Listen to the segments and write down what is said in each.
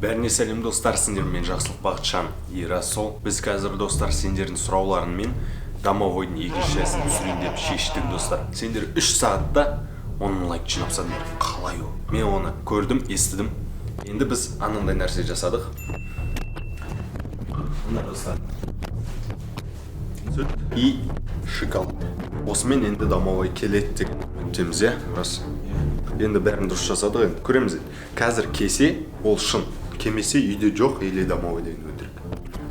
Бәріне сәлем, достар, сендермен Жақсылық Бақытжан и Расул. Біз қазір, достар, сендердің сұрауларыңмен домовойдың екінші частын түсірейін деп шештік, достар. Сендер 3 сағатта 10 мың лайк жинап тастадыңдар. Қалай ол? Мен оны көрдім, естідім. Енді біз анандай нәрсе жасадық. Мына, достар. Сүт и шоколад. Осымен енді домовой келеді деген үміттеміз, иә, рас. Енді бәрін дұрыс жасадық, енді көреміз енді. Қазір келсе, ол шын. Келмесе, үйде жоқ или домовой деген өтірік.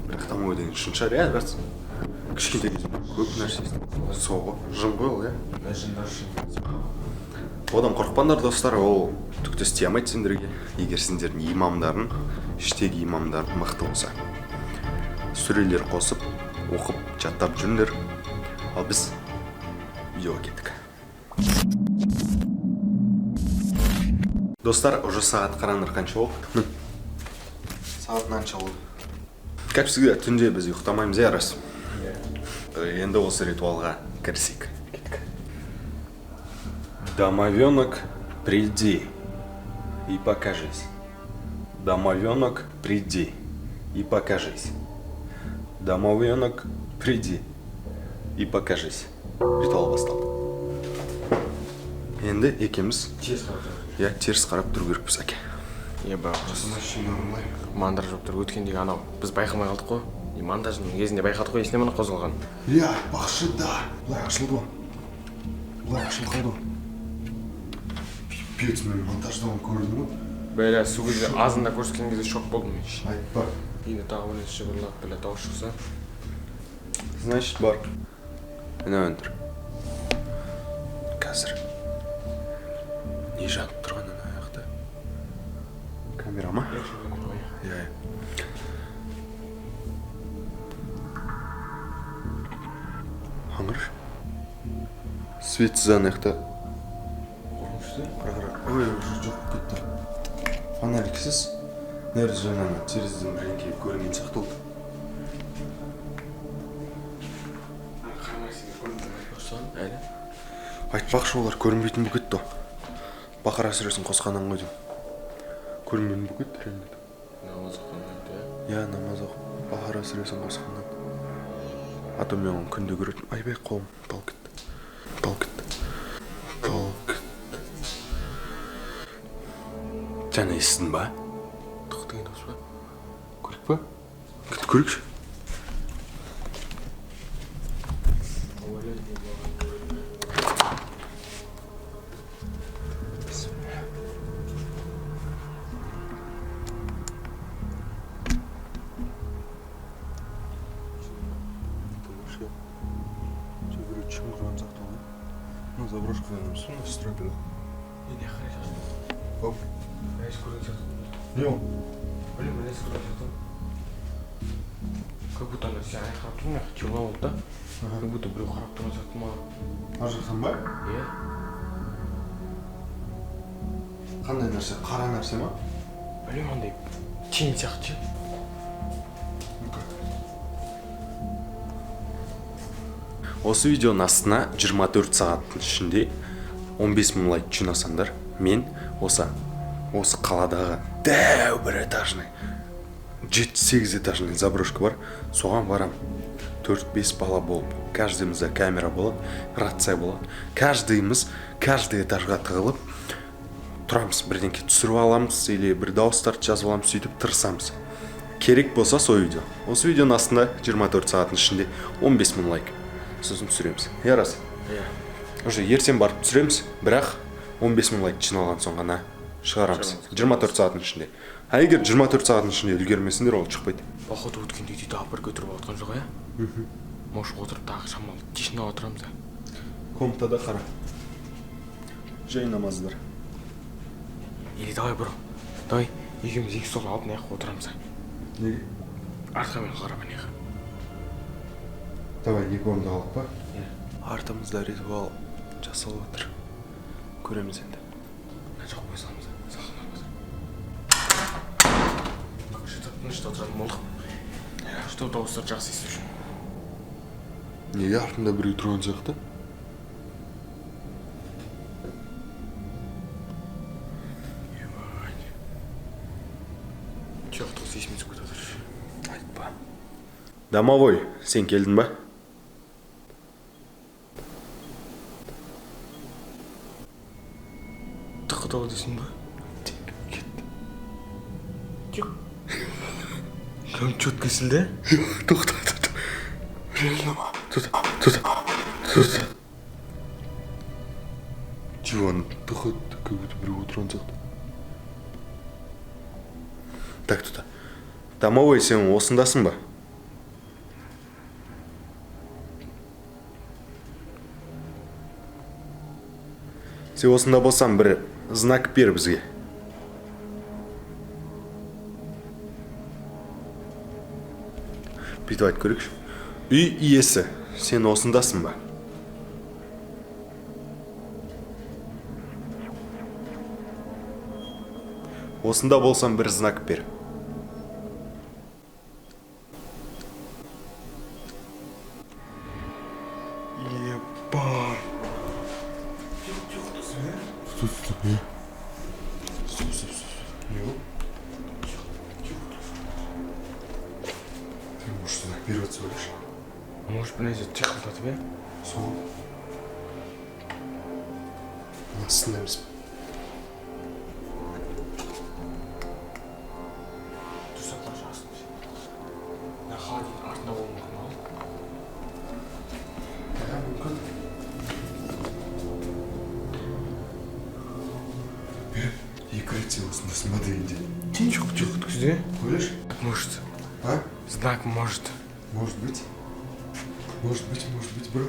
Бірақ домовой деген шын шығар, иә, рас. Кішкентай кезімде көп нәрсе естідім. Сол ғой, жын ғой ол, иә. Одан қорықпаңдар, достар, ол түк те істей алмайды сендерге. Егер сендердің имамдарың, іштегі имамдарың мықты болса. Сүрелер қосып, оқып, жаттап жүріңдер. Ал біз видеоға кеттік. Достар, уже сағат қараңдар қанша болды? Міне. Сағат мынанша болды. Как всегда, түнде біз ұйықтамаймыз, иә, рас? Енді осы ритуалға кірісейік. Кеттік. Домовенок, приди и покажись. Домовенок, приди и покажись. Домовенок, приди и покажись. Ритуал басталды. Енді екеуміз Теріс қарап тұр. Иә, теріс қарап тұру керекпіз, әке. Иә, бірақ мандраж болып тұр. Өткендегі анау біз байқамай қалдық қой. И монтаждың кезінде байқадық қой, есіңде ме қозғалған? Иә, бақшы да. Былай ашылды ғой. Былай ашылып қалды ғой. Пипец, мен монтажда оны көрдім ғой. Бля, сол кезде азында көрсеткен кезде шок болдым мен. Айтпа. Енді тағы бір нәрсе жыбырлап, бля, дауыс шықса. Значит, бар. Мына тұр. Қазір. Не жанып тұрған ана жақта? Камера ма? Иә, иә. Аңғаршы. Светсіз ана жақта. Қорқынышты. Қара, қара. Ой, уже жоқ кетті. Фонариксіз. Нәрсе жаңа ана терезеден бірдеңке көрінген сияқты болды. Қара нәрсеге көрініп тұрсаң, әлі. Айтпақшы, олар көрінбейтін болып кетті ғой. Бақара сүресін қосқаннан ғой деймін. Көрінбейтін болып кетті реально. Намаз оқығаннан, иә. Иә, намаз оқып, Бақара сүресін қосқаннан. А то мен оны күнде көретінмін. Айбай, қолым талып кетті. Талып кетті. Талып кетті. Жаңа естідің ба? Тық деген дауыс па? Көрейік па? Кет, көрейікші. Ну, заброшка емес қой, стройкада. Не, қарай сияқты. Оп. Нәрсе көрген сияқты. Не ол? Білмеймін, бір нәрсе көрген сияқты. Как будто ана сен ана қарап тұрмын, темно болды да. Как будто біреу қарап тұрған сияқты маған. Ар жақтан ба? Иә. Қандай нәрсе? Қара нәрсе ма? Білмеймін, андай тень сияқты ше. Ну-ка. Осы видеоның астына 24 сағаттың ішінде 15 мың лайк жинасаңдар, мен осы қаладағы дәу бір этажный, 7-8 этажный заброшка бар, соған барам. 4-5 бала болып, каждыйымызда камера болады, рация болады. Каждыйымыз каждый этажға тығылып тұрамыз, бірдеңке түсіріп аламыз или бір дауыстарды жазып аламыз, сөйтіп тырысамыз. Керек болса сол видео. Осы видеоның астында 24 сағаттың ішінде 15 мың лайк. Сосын түсіреміз. Иә, рас? Иә. Уже ертең барып түсіреміз, бірақ 15 мың лайк жиналған соң ғана шығарамыз. 24 сағаттың ішінде. А егер 24 сағаттың ішінде үлгермесеңдер, ол шықпайды. Походу өткендегідей тағы бір көтеріп жатқан жоқ, иә? Может, отырып тағы шамалы тишина отырамыз, а? Комнатада қара. Жай намаздар. Или давай, бро, давай екеуміз екі стол алып мына жаққа отырамыз, а? Неге? Артқа мен қарап ана жаққа. Давай екі орынды алып па? Иә. Артымызда ритуал жасалып жатыр. Көреміз енді. Мына жаққа қоя саламыз, салқын. Короче, тыныш отыратын болдық. Что дауыстар жақсы есту үшін. Неге артында біреу тұрған сияқты? Жоқ, тосы есіме түсіп кетіп жатыр. Айтпа. Домовой, сен келдің ба? Тықы дейсің ба? Кетті. Жоқ. Прям четко естілді. Тоқта, тоқта. Реально ма? Тут, тут, тут. Диван тоқта, как будто біреу отырған сияқты. Так, тут. Домовой, сен осындасың ба? Сен осында болсаң, бір знак бер бізге. Бүйтіп айтып көрейікші. Үй иесі, сен осындасың ба? Осында болсаң, бір знак бер. Ебать. Стоп, стоп, не. Стоп, стоп, стоп. Не ол? Ты можешь знак беріп жатса ойлашы. Может, бір нәрсе тықылдатып, иә? Сол. Астында емес пе? Дұрыс астында. Мына холодильник артында болуы мүмкін ба? Иә, мүмкін. Екі рет сен осындасың ба дегенде. Жоқ, жоқ, өткізді. Ойлашы. Может. А? Знак может. Может быть. Может быть, может быть, бро.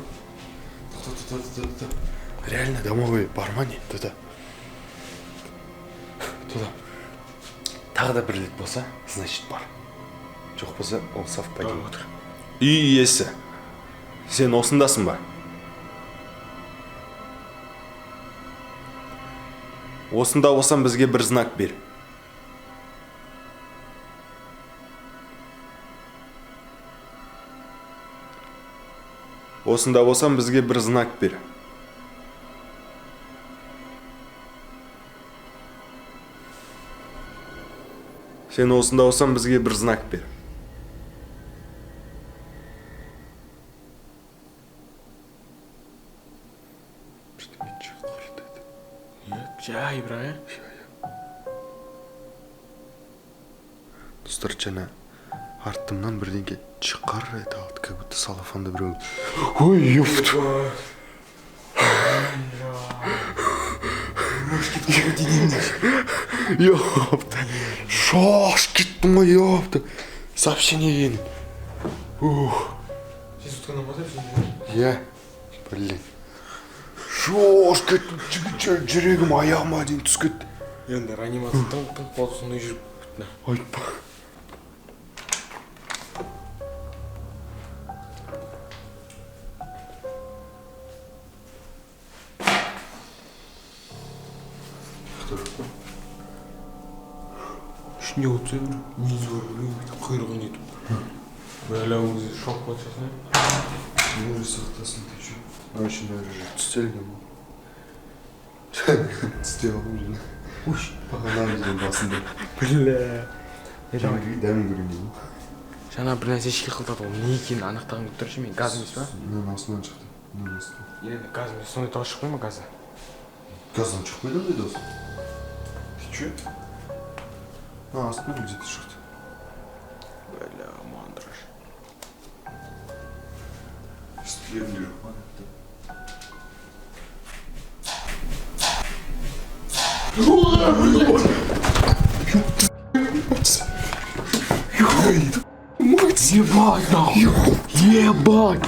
Тоқта, тоқта, тоқта, тоқта. Реально домовой бар ма не? Тоқта. Тоқта. Тағы да бір рет болса, значит бар. Жоқ болса, ол совпадение. Отыр. Үй иесі, сен осындасың ба? Осында болсаң, бізге бір знак бер. Осында болсаң, бізге бір знак бер. Сен осында болсаң, бізге бір знак бер. Жай, бірақ, иә? Достар, жаңа артымнан бірдеңке чықар ете алды, как будто салафанды біреу. Ой, ёпт. Ёпта. Шошып кеттім ғой, ёпта. Сообщение келген. Ух. Сен сотканнан ба деп? Иә. Блин. Шошып кеттім, жүрегім аяғыма дейін түсіп кетті. Енді реанимация тыңқ-тыңқ болды, сондай жүріп кетті. Айтпа. Ішінде отырса бір мүйізі бар, біреу бүйтіп құйрығын нетіп. Бәлә, өзі шок болды сосын. Нерві сақтасын, ты чё? Короче, наверное, же түстелген бұл. Түсте алдым жаңа. Бағана деген басында. Бля. Дәмін көрейін дедім. Жаңа бір нәрсе шиқылдады, ол не екенін анықтағым келіп тұр ше, мен газ емес па? Мынаның астынан шықты. Мынаның астынан. Енді газ емес, сондай дауыс шықпай ма газы? Газдан шықпайды ондай дауыс. Ты чё? Мына астынан где-то шықты. Бля, мандраж. Үстілерінде жоқ па? Ебать, нахуй! Ебать!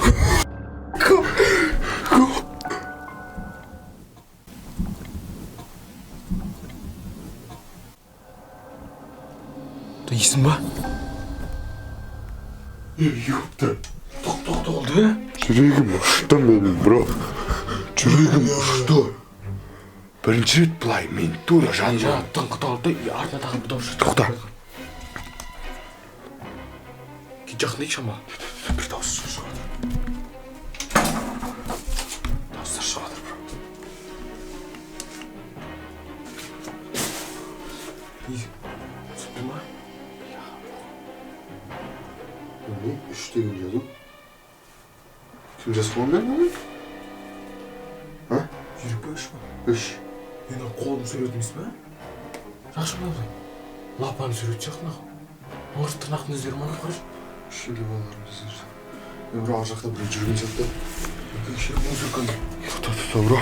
Ты есің ба? Ёпта. Тоқ-тоқ болды, ә? Жүрегім ұшты менің, бро. Жүрегім ұшты. Бірінші рет былай мен тура жаныма. Жаңа тыңқ алды, артына тағы бір дауыс шықты. Тоқта. Кет жақындайық шама. Бір дауыс шығып жатыр. Дауыстар шығып жатыр, бро. Түсіп ма? Не, үш деген жазу. Кім жазып қойған бәрін? А? Жүрек па, үш па? Үш. Енді қолдың суреті емес па? Жақсы ма былай? Лапаның суреті сияқты мынау. Может, тырнақтың іздері ма, қарашы. Үш или балалардың іздері. Е, бро, ар жақта біреу жүрген сияқты. Музыканы. Тоқта, тоқта, бро.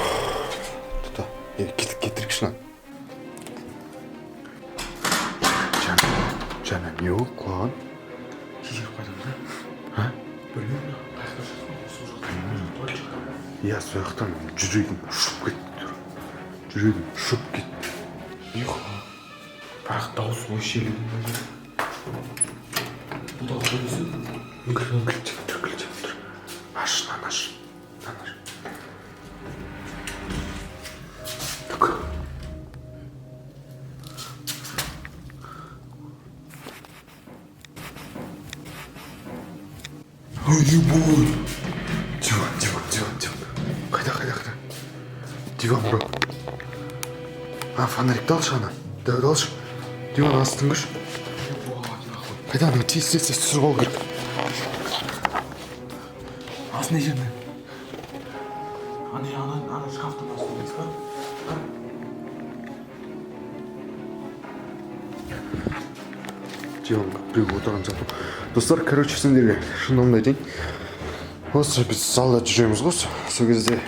Тоқта. Е, кетірікші мынаны. Жаңа, жаңа не болып құлаған? Кешіріп қайтамын да. А? Білмеймін, қай жақта жүрсің? Сол жақта. Туалет жақта. Иә, сол жақтан жүрегім ұшып кетті. Жүрегім ұшып кетті. Не құлаған? Бірақ дауыс осы жерде. Бұл да қойсы. Кілтеп тұр, кілтеп тұр. Аш, мынаны аш. Мынаны аш. Так. Ой, ебать. Диван, диван, диван, диван. Қайда, қайда, қайда? Диван, бро. А, фонарикті алшы ана. Дәуді алшы. Диван астын көрші. Қайда ана, тез, тез, тез түсіріп алу керек. Астында жерде. Ана, ана, ана шкафтың астында емес па? Диванға біреу отырған сияқты. Достар, короче, сендерге шынымды айтайын. Осы біз залда жүреміз ғой, сол кезде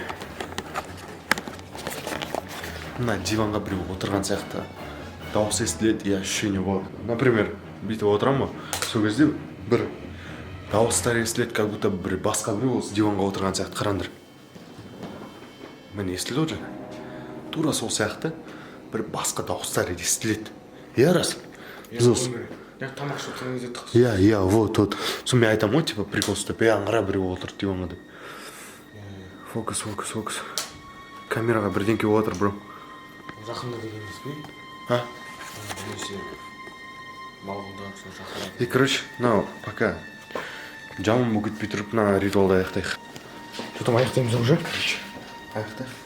мына диванға біреу отырған сияқты дауыс естіледі и ощущение болады. Например, бүйтіп отырамын ғой, сол кезде бір дауыстар естіледі, как будто бір басқа біреу осы диванға отырған сияқты. Қараңдар, міне, естілді ғой жаңа. Тура сол сияқты бір басқа дауыстар естіледі. Иә, рас, біз осы Я тамақ ішіп отырған кезде тық. Иә, иә, вот, вот. Соны мен айтамын ғой, типа, прикол ұстап, е, аңғара, біреу отырды диванға деп. Фокус, фокус, фокус. Камераға бірдеңке болып жатыр, бро. Жақында деген емес пе? А? Немесе малғұндар сол жақында. И, короче, мынау пока жаман болып кетпей тұрып, мына ритуалды аяқтайық. Что там, аяқтаймыз уже? Короче, аяқтайық.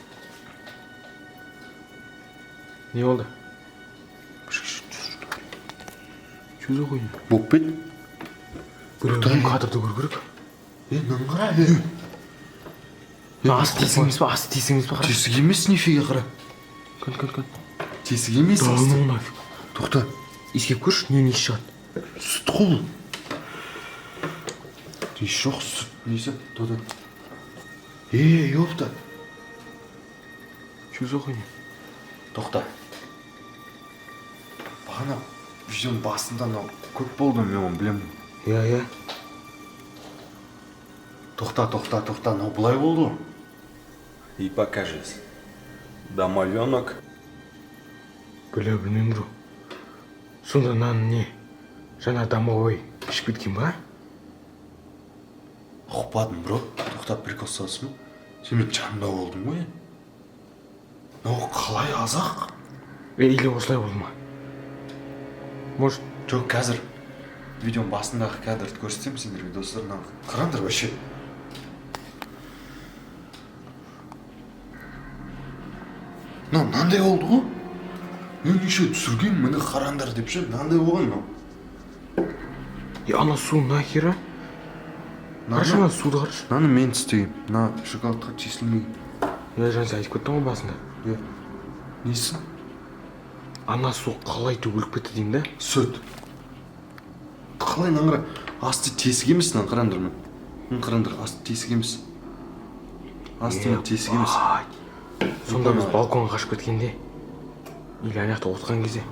Не болды? Что за хуйня? Болып па еді? Біреу кадрды көру керек. Е, мынаны қара, е. Асты тесік емес па? Асты тесік емес па? Қарашы. Тесік емес, нифига, қара. Кін, кін, кін. Тесік емес Да асты. ну нафиг. Тоқта. Иіскеп көрші, нені иіс шығады? Сүт қой бұл. Иіс жоқ, сүт несі? Тоқта. Е, ёпта. Что за хуйня? Тоқта. Бағана видеоның басында мынау көп болды, мен оны білемін. Иә, иә. Тоқта, тоқта, тоқта, мынау былай болды ғой. И покажись. Домовенок. Бля, білмеймін, бро. Сонда мынаны не? Жаңа домовой ішіп кеткен ба? Ұқпадым, бро. Тоқтап, прикол ұстадың ба? Сен менің жанымда болдың ғой. Мынау қалай азақ? Е, или осылай болды ма? Может, Жоқ, қазір видеоның басындағы кадрды көрсетемін сендерге, достар. Мынау қараңдар вообще. Мынау мынандай болды ғой. Мен еще түсірген, міне, қараңдар деп ше, мынандай болған мынау. Е, ана су нахера? Қарашы, ана суды қарашы. Мынаны мен істегенмін. Мына шоколадқа тесілмеген. Иә, жаңа сен айтып кеттің ғой басында. Иә. Несін? Ана су қалай төгіліп кетті деймін да. Сүт. Қалай, мынаны қара. Асты тесік емес, мынаны қараңдар, міне. Міне, қараңдар, асты тесік емес. Асты міне тесік емес. Ебать. Сонда біз балконға қашып кеткенде или ана жақта отырған кезде.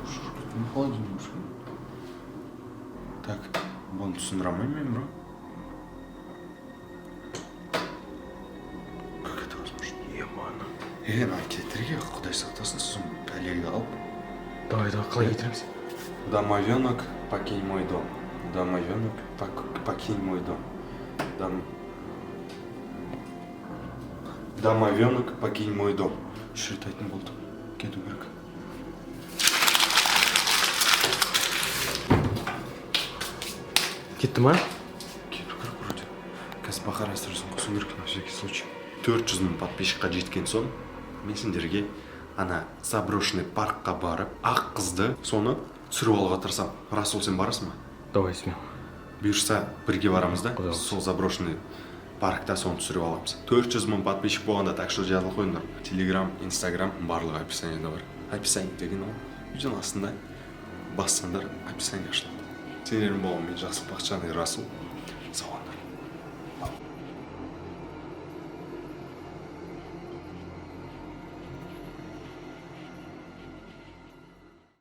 Қалай деймін? Так, бұны түсіндіре алмаймын мен, бро. Как это возможно? Ема. Е, мына кетірге, құдай сақтасын, сосын бәлеге алып. Давай, давай, қалай кетіреміз? Домовенок, покинь мой дом. Домовенок, покинь мой дом. Домовенок, покинь мой дом. Үш рет айтын болды. Кету керек. Кетті ма? Кету керек вроде. Қазір бақара сразу қосу керек на всякий случай. 400 мың подписчикқа жеткен соң мен сендерге ана заброшенный паркқа барып, ақ қызды, соны түсіріп алуға тырысамын. Расул, сен барасың ба? Давай, смело. Бұйырса, бірге барамыз да, Құдай қаласа. сол заброшенный паркта соны түсіріп аламыз 400 000 подписчик болғанда. Так что жазылып қойыңдар. Телеграм, Инстаграм барлығы описаниеда бар. Описание деген ол видеоның астында бассаңдар, описание ашылады. Сендермен болған мен, Жақсылық Бақытжан, Расул.